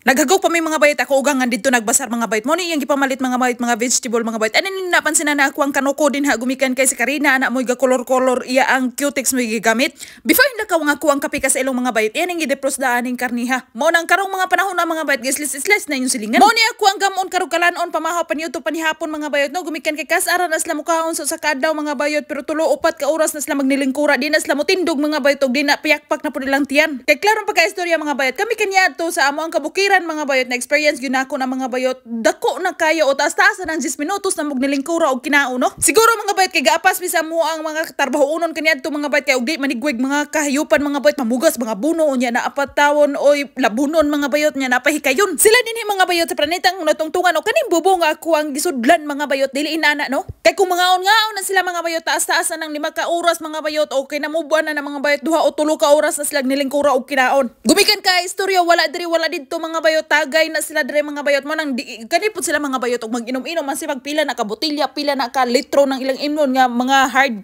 Naghagok pa mi, mga bayot, ako ugangan didto nagbasar, mga bayot. Mo ni iyang gipamalit, mga bayot, mga vegetable, mga bayot. Ano ni napansin na ako ang kanuko din ha, gumikan kay si Karina ana mo kolor-kolor iya ang cutex mo gigamit. Before hindi ka nga ako ang kape ka sa ilong, mga bayot. Iyan ang gidepros daan ning karniha. Mo nang karong mga panahon na, mga bayot, gislis slice na yung silingan. Mo ni ako ang gamon karong kalanon pamahaw panyuto panihapon, mga bayot, no, gumikan kay kas-aran na sila mukaon sa kadlaw, mga bayot, pero 3 upat ka oras na sila magnilingkura, di na sila mutindog, mga bayot, og di na piyakpak na pud ilang tiyan. Kay klarong pagka-istorya, mga bayot, kami kaniadto sa amo ang kabukiran, mga bayot, na experience gyud nako na, mga bayot, dako na kayo o taas-taas na ng 10 minutos na magnilingkura og kinaon, no. Siguro, mga bayot, kay gaapas bisa mo ang mga trabahoon kaniadto, mga bayot, kay og di manigwig mga kahayupan, mga bayot, mamugas mga buno unya na apat tawon oy labunon, mga bayot, nya napahikayon. Sila dinhi, mga bayot, sa planetang natungtungan o kaning bubo nga ako ang gisudlan, mga bayot, dili inana, no. Kay kung mangaon ngaon na sila, mga bayot, taas-taas na ng 5 ka oras, mga bayot, okay na mubuan na ng mga bayot, 2 o 3 ka oras na sila nilingkura og kinaon. Gumikan ka istorya, wala diri wala didto, mga bayot, tagay na sila diri, mga bayot. Mo nang di, kani pud sila, mga bayot, og mag-inom-inom man si pila na ka botelya, pila na ka litro ng ilang imnon nga mga hard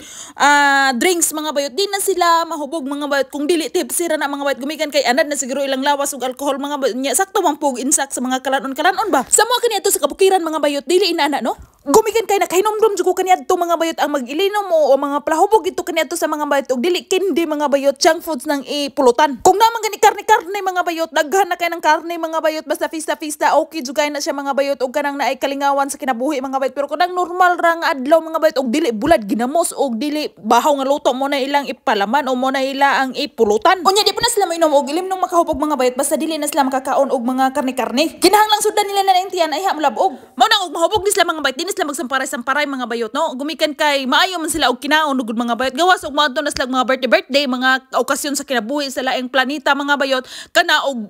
drinks, mga bayot, di na sila mahubog, mga bayot, kung dili tipsy ra na, mga bayot, gumikan kay anad na siguro ilang lawas og alkohol, mga bayot nya sakto man pug insak sa mga kalanon-kalanon ba. Sa mga kaniadto sa kabukiran, mga bayot, dili inana, no. Gumikan kay nakahinomdom jud ko kaniadto, mga bayot, ang mag-ilinom mo o mga plahubog ito kaniadto sa mga bayot og dili kindi, mga bayot, junk foods nang ipulutan. Kung naman gani karne-karne, mga bayot, daghan na kay ng karne, mga bayot, basta fista-fista okay jud kay na siya, mga bayot, og kanang naay kalingawan sa kinabuhi, mga bayot. Pero kung nang normal ra nga adlaw, mga bayot, og dili bulad ginamos og dili bahaw nga luto mo na ilang ipalaman o mo na ila ang ipulutan. Unya di pa na sila mainom og ilim nung makahubog, mga bayot, basta dili na sila makakaon og mga karne-karne. Kinahanglang sudan nila na tiyan ay hamlabog. Mao nang og mahubog ni sila, mga bayot, di na sila magsamparay-samparay, mga bayot, no. Gumikan kay maayo man sila og kinaon ugod, mga bayot. Gawas og moadto na sila og mga birthday birthday, mga okasyon sa kinabuhi sa laing planeta, mga bayot, kana og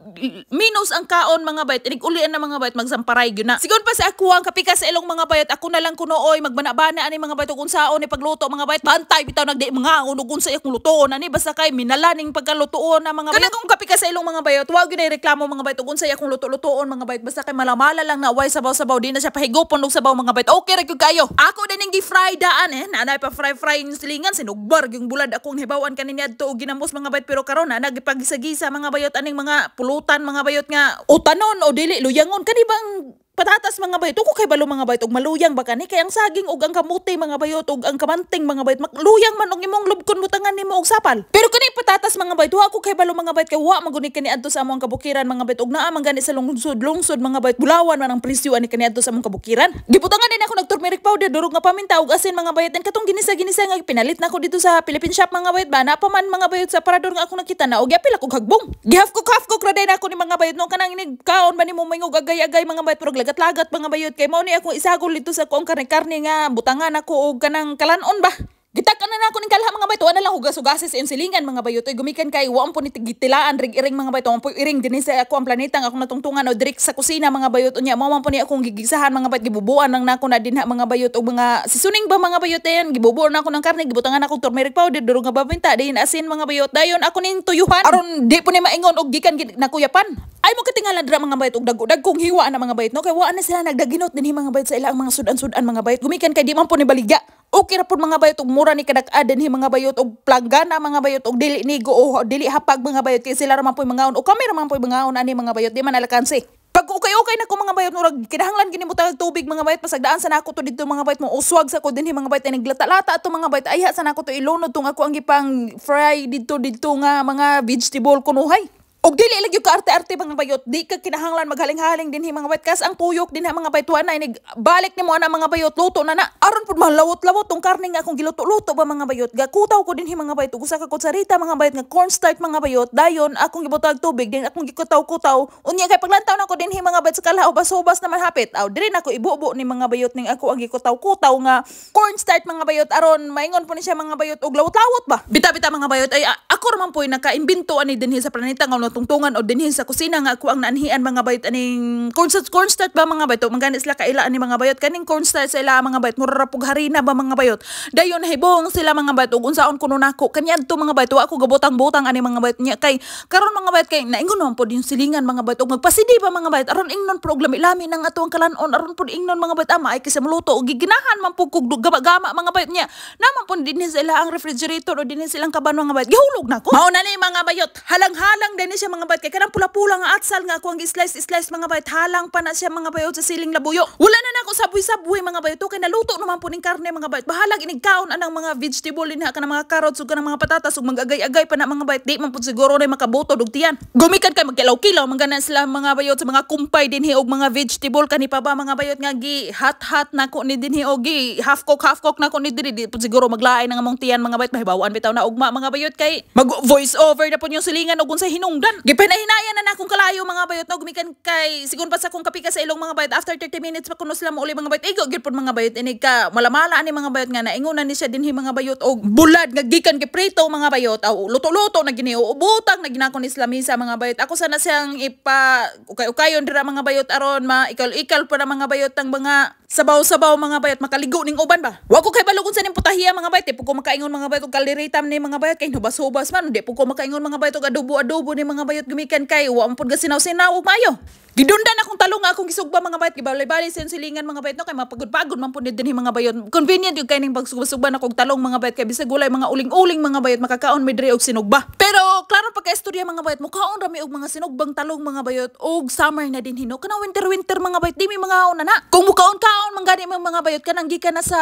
minus ang kaon, mga bayot, inig ulian na, mga bayot, magsamparay gyud na. Sigon pa sa ako ang kapika sa ilong, mga bayot, ako na lang kuno oy magbana-bana ani, mga bayot, ug unsaon ni pagluto, mga bayot, bantay bitaw nagdi mga og unsa akong lutoon ani, basta kay minala ning pagkalutoon na, mga bayot. Kanang kung kapika sa ilong, mga bayot, wa gyud nay reklamo, mga bayot, ug unsa akong luto-lutoon, mga bayot, basta kay malamala lang na way sabaw-sabaw, di na siya pahigupon og sabaw, mga bayot. Okay ra gyud kayo. Ako din ning gi-fry daan eh, nanay pa fry-fry yung silingan, sinugbar yung bulad akong hibawan kanin adto og ginamos, mga bayot, pero karon na nagipagisa-gisa, mga bayot, aning mga pulutan, mga bayot, nga utanon o dili luyangon kani bang patatas, mga bayot. Ko kay balo, mga bayot, og maluyang ba kani, kay ang saging og ang kamote, mga bayot, og ang kamanting, mga bayot, magluyang man og imong lubkon butangan nimo og sapal. Pero kani patatas, mga bayot, wa ko kay balo, mga bayot, kay wa man guni kani adto sa among kabukiran, mga bayot, og naa man gani sa lungsod lungsod, mga bayot, bulawan man ang presyo ani kani adto sa among kabukiran. Gibutangan din ako nag turmeric powder, durog nga paminta ug asin, mga bayot, and katong ginisa-ginisa nga pinalit na ko dito sa Philippine shop, mga bayot ba, na pa man, mga bayot, sa parador nga ako nakita na og yapil ako hagbong. Gihaf ko half ko ra ako ni, mga bayot, no, kanang inig kaon ba nimo moingog agay-agay, mga bayot, pero lagat-lagat, mga bayot, kay mao ni akong isagol dito sa kuang karne-karne nga butangan ako og kanang kalanon ba. Gitak na nako ning kalha, mga bayot, wala lang hugas-hugasis sa silingan, mga bayot. Oy, gumikan kay wa po ni gitilaan rig iring, mga bayot, wa po iring dinhi sa ako ang planeta nga akong natungtungan o direct sa kusina, mga bayot. Unya mao man po ni akong gigisahan, mga bayot, gibubuan lang nako na dinha, mga bayot, og mga seasoning ba, mga bayot. Ayan, gibubuan nako ng karne, gibutangan ako turmeric powder, durog nga paminta, dayon asin, mga bayot, dayon ako ning tuyuhan aron di po ni maingon og gikan nakuyapan. Ay mo katingalan dira, mga bayot, og dagko-dagkong hiwa na, mga bayot, no, kay wa na sila nagdaginot dinhi, mga bayot, sa ilang mga sudan-sudan, mga bayot, gumikan kay di man po ni baligya. Okay ra pud, mga bayot, og mura ni kadak-a dinhi, mga bayot, og planggana, mga bayot, og dili nigo o dili hapag, mga bayot, kay sila ra man po'y mangaon o kami ra man po'y mangaon ani, mga bayot, di man alkanse. Pag ukay-ukay na ko, mga bayot, murag kinahanglan gini mo tag tubig, mga bayot, pasagdaan sa nako to didto, mga bayot, mo uswag sa ko dinhi, mga bayot, ay naglata-lata ato, mga bayot, ayha sa nako to ilunod tong ako ang gipang fry didto didto nga mga vegetable kunuhay. Og dili lagi ka arte-arte, mga bayot, di ka kinahanglan maghaling-haling dinhi, mga bayot, kas ang tuyok dinha, mga bayot, wa na inig balik nimo ana, mga bayot, luto na na. Aron pud malawot-lawot tong karne nga akong giluto-luto ba, mga bayot. Gakutaw ko dinhi, mga bayot, ug usa ka kutsarita, mga bayot, nga cornstarch, mga bayot, dayon akong gibutag tubig din akong gikutaw-kutaw. Unya kay paglantaw nako dinhi, mga bayot, sa kalha ubas-ubas naman hapit. Aw diri nako ibubo ni, mga bayot, ning ako ang gikutaw-kutaw nga cornstarch, mga bayot, aron maingon po ni siya, mga bayot, og lawot-lawot ba. Bita-bita, mga bayot, ay ako ra man po'y naka-imbento ani dinhi sa planeta nga natungtungan o dinhi sa kusina nga ako ang naanhian, mga bayot, aning cornstarch cornstarch ba, mga bayot. Mangani sila kaila ani, mga bayot, kaning cornstarch sa ila, mga bayot, mura ra pug harina ba, mga bayot. Dayon hibong sila, mga bayot, ug unsaon kuno nako kaniadto, mga bayot, wa ako gabutang-butang ani, mga bayot. Nya kay karon, mga bayot, kay naingon naman pod yung silingan, mga bayot, ug magpasidi ba, mga bayot, aron ingnon pro og lami-lami nang ato ang kalanon, aron pod ingnon, mga bayot, ama ay kasi maluto ug giginahan man pud kog gama-gama, mga bayot. Nya naman pud dinhi sa ila ang refrigerator o dinhi silang kaban, mga bayot, gihulog nako. Mao na ni, mga bayot, halang-halang din. siya, mga bayot, kay kanang pula-pula nga atsal nga ako ang slice slice, mga bayot, halang pa na siya, mga bayot, sa siling labuyo. Wala na nako saboy-saboy, mga bayot, kay naluto naman po ning karne, mga bayot. Bahalag inigkaon anang mga vegetable dinha, kanang mga carrots ug kanang mga patatas, ug magagay-agay pa na, mga bayot. Di man pud siguro na makabuto og tiyan. Gumikan kay magkilaw-kilaw man gana sila, mga bayot, sa mga kumpay dinhi og mga vegetable kani pa ba, mga bayot, nga gi hot-hot nako ni dinhi og gi half cook nako ni diri. Di pud siguro maglain ang among tiyan, mga bayot. Mahibawan bitaw na ugma, mga bayot, kay mag voice over na pud yung silingan og unsay hinungdan. Gipanahinayan na nakong kalayo, mga bayot, no, gumikan kay sigon pa sa akong kapika sa ilong, mga bayot, after 30 minutes pa kuno sila mouli, mga bayot. Igo gyud pud, mga bayot, inig ka malamala ani, mga bayot, nga naingon ni siya dinhi, mga bayot, og bulad nga gikan kay prito, mga bayot, aw luto-luto na gini o butang na ginako ni sila misa, mga bayot. Ako sana siyang ipa ukay-ukayon dira, mga bayot, aron maikal-ikal para, mga bayot, ang mga sabaw-sabaw, mga bayot, makaligo ning uban ba. Wa ko kay balog unsa ning putahiya, mga bayot. Di po ko makaingon, mga bayot, og kaldereta ni, mga bayot, kay hubas-hubas man. Di po ko makaingon, mga bayot, og adobo-adobo ni, mga bayot, gumikan kay wa man pud gasinaw-sinaw og maayo. Gidundan akong talong nga akong gisugba, mga bayot, gibalay-balay sa silingan, mga bayot, no, kay mapagod-pagod man pud ni dinhi, mga bayot. Convenient yung kay ning pagsugba-sugba na kog talong, mga bayot, kay bisag walay mga uling-uling, mga bayot, makakaon mi diri og sinugba. Pero klaro pagka istorya, mga bayot, mukaon rami og mga sinugbang talong, mga bayot, og summer na din hino. Kanang winter-winter, mga bayot, di mi mga na na. Kung mukaon-kaon man gani mga bayot, kanang gikan na sa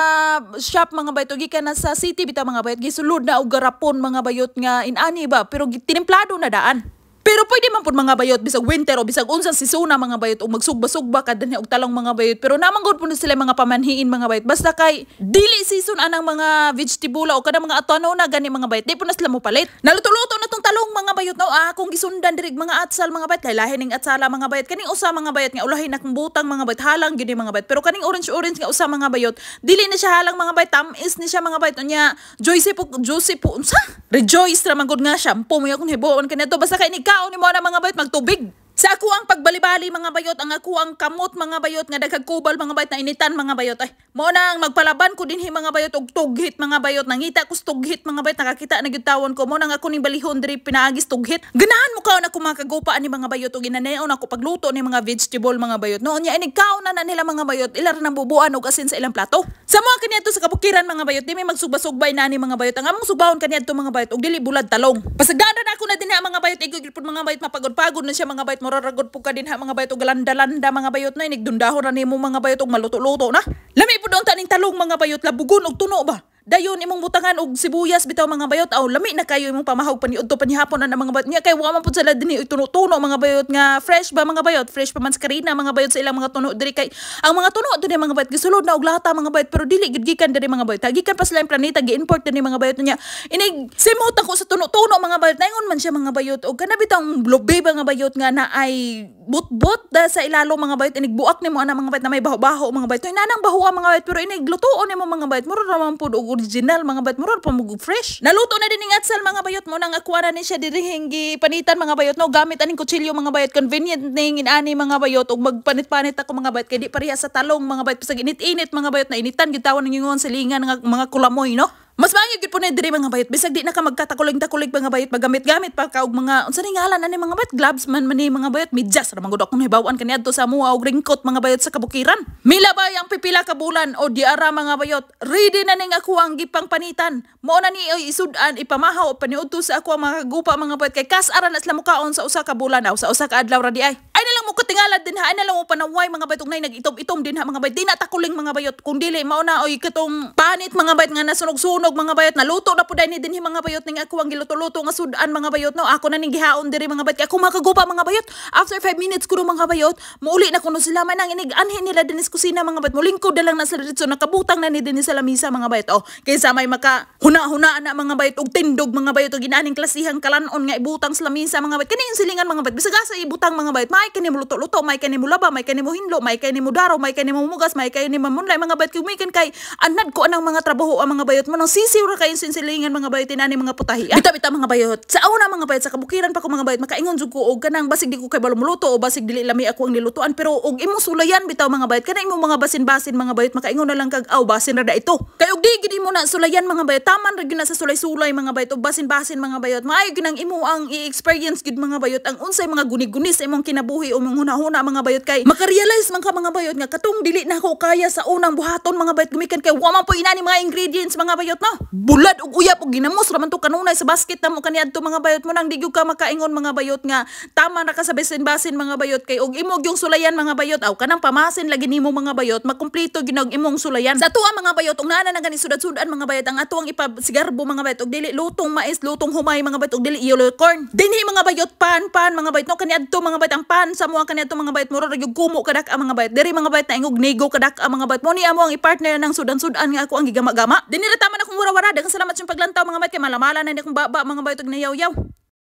shop, mga bayot, o gikan na sa city bitaw, mga bayot, gisulod na og garapon, mga bayot, nga inani ba, pero tinimplado na daan. Pero pwede man pud, mga bayot, bisag winter o bisag unsang sisuna, mga bayot, og magsugba-sugba ka dinhi og talong, mga bayot, pero naman gud pud sila mga pamanhiin, mga bayot. Basta kay dili season anang mga vegetable o kanang mga atano na gani, mga bayot, di po na sila mopalit. Naluto-luto na tong talong, mga bayot, no, akong gisundan diri mga atsal, mga bayot. Lahi ning atsala, mga bayot. Kaning usa, mga bayot, nga ulahin akong butang, mga bayot, halang gyud ni, mga bayot, pero kaning orange orange nga usa, mga bayot, dili na siya halang, mga bayot, tamis ni siya, mga bayot. Unya Joyce po, Joyce po, unsa, Rejoice ra man gud nga shampoo mo akong hibuon kaniadto. Basta kay ni kaon nimo na, mga bayot, magtubig. Sa ako ang pagbalibali, mga bayot, ang ako ang kamot, mga bayot, nga daghang kubal, mga bayot, na initan, mga bayot. Ay, mo na ang magpalaban ko dinhi, mga bayot, og tughit, mga bayot. Nangita ko sa tughit, mga bayot, nakakita na gyud tawon ko. Mo nang ako ning balihon diri pinaagis tughit. Ganahan mo kaon ako mga kagupa ani, mga bayot, og inaneon ako pagluto ni mga vegetable, mga bayot. Noon niya inig kaon na na nila, mga bayot, ila ra nang bubuan og asin sa ilang plato. Sa mga kaniadto sa kabukiran, mga bayot, di may magsugba-sugbay na ani, mga bayot. Ang among sugbahon kaniadto, mga bayot, og dili bulad, talong. Pasagdana na ako na dinha, mga bayot, igo gyud pud, mga bayot, mapagod-pagod na siya, mga bayot, mura ra gud pud ka dinha, mga bayot, og landa-landa, mga bayot, na inigdundahon ra nimo, mga bayot, og maluto-luto na. Lami pud unta ning talong, mga bayot, labugon og tuno ba. Dayon imong butangan og sibuyas bitaw, mga bayot, aw lami na kayo imong pamahog paniudto panihapon ana, mga bayot. Nya kay wa man pud sila dinhi tuno-tuno, mga bayot, nga fresh ba, mga bayot, fresh pa man sa Karina, mga bayot, sa ilang mga tuno diri, kay ang mga tuno diri, mga bayot, gisulod na og lata, mga bayot, pero dili gid gikan diri, mga bayot. Gikan pa sila yung planeta, gi-import dinhi, mga bayot. Nya inig simot ako sa tuno-tuno, mga bayot, naingon man siya, mga bayot, og kana bitang lubi ba, mga bayot, nga na ay but-but da sa ilalo, mga bayot, inig buak nimo ana, mga bayot, na may baho-baho, mga bayot. Inanang baho mga bayot, pero inig lutuon nimo, mga bayot, mura ra man pud og original, mga bayot, mura pa mo fresh. Naluto na din ning atsal, mga bayot, mo nang akuha na ni siya diri hinggi panitan, mga bayot, no, gamit aning kutsilyo, mga bayot. Convenient ning inani, mga bayot, ug magpanit-panit ako, mga bayot, kay di pareha sa talong, mga bayot. Bisag init-init, mga bayot, na initan gyud tawon ng ingon silingan nga mga kulamoy, no. Mas maayo gyud po na diri, mga bayot, bisag di na ka magkatakulig-takulig, mga bayot, magamit-gamit pa ka og mga unsa ni ngalan ani, mga bayot, gloves man man ni, mga bayot, medyas ra man gud akong hibaw-an kaniadto sa amoa og ringkot, mga bayot, sa kabukiran. Mila ba ang pipila ka bulan o di ara, mga bayot, ready na ning ako ang gipang panitan. Mao na ni oy isud-an ipamahaw paniudto sa ako ang mga gupa, mga bayot, kay kas ara na sila mukaon sa usa ka bulan aw sa usa ka adlaw ra di ay. Ay na lang mo katingala din ha, ay na lang mo panaway, mga bayot, ug nay nag-itom-itom din ha, mga bayot. Di na takuling, mga bayot, kung dili mao na oy katong panit, mga bayot, nga nasunog-sunog, mga bayot. Naluto na pud ni dinhi, mga bayot, ning ako ang giluto-luto nga sudan, mga bayot, no. Ako na ning gihaon diri, mga bayot, kay ako makagupa, mga bayot. After 5 minutes kuno, mga bayot, muuli na kuno sila man ang inig anhin nila dinhi sa kusina, mga bayot, mulingkod na lang na sila didto, nakabutang na ni dinhi sa lamisa, mga bayot, oh, kaysa may maka huna-huna na, mga bayot, og tindog, mga bayot, og inaning klasihang kalanon nga ibutang sa lamisa, mga bayot. Kani yung silingan, mga bayot, bisag asa ibutang, mga bayot, may kani mo luto-luto, may kani mo laba, may kani mo hinlo, may kani mo daro, may kani mo mugas, may kani mo munlay, mga bayot, kumikan kay anad ko anang mga trabaho ang mga bayot mo nang sisiw ra kayo sinsilingan, mga bayot, inani mga putahi. Bita bita, mga bayot. Sa una, mga bayot, sa kabukiran pa ko, mga bayot, makaingon jud ko og kanang basig di ko kay muluto o basig dili lami ako ang nilutuan, pero og imong sulayan bitaw, mga bayot, kanang imong mga basin-basin, mga bayot, makaingon na lang kag aw basin ra da ito. Kay og di gid mo na sulayan, mga bayot, taman ra gyud na sa sulay-sulay, mga bayot, og basin-basin, mga bayot. Maayo gyud ang imo ang i-experience gid, mga bayot, ang unsay mga guni-guni sa imong kinabuhi o imong hunahuna, mga bayot, kay makarealize man ka, mga bayot, nga katong dili na ako kaya sa unang buhaton, mga bayot, gumikan kay wa man po inani mga ingredients, mga bayot, no. Bulad ug uyap ug ginamos ra man to kanunay sa basket namo kaniadto, mga bayot. Mo nang di gyud ka makaingon, mga bayot, nga tama na ka sa basin-basin, mga bayot, kay og imo gyung sulayan, mga bayot, aw kanang pamasin lagi nimo, mga bayot, makumpleto gyud og imong sulayan. Sa tuwa, mga bayot, ug naa na gani sudad-sudan, mga bayot, ang ato ang ipasigarbo, mga bayot, og dili lutong mais, lutong humay, mga bayot, og dili yellow corn. Dinhi, mga bayot, pan pan, mga bayot, no. Kaniadto, mga bayot, ang pan sa mo kaniadto, mga bayot, mura ra gyud kumo kadak ang mga bayot. Diri, mga bayot, na ingog nego kadak ang mga bayot. Mo ni amo ang i-partner ng sudan-sudan nga ako ang gigama-gama. Dinhi ra taman akong wara-wara. Daghang salamat sa paglantaw, mga bayot, kay malamala na akong baba, mga bayot, og nayaw-yaw.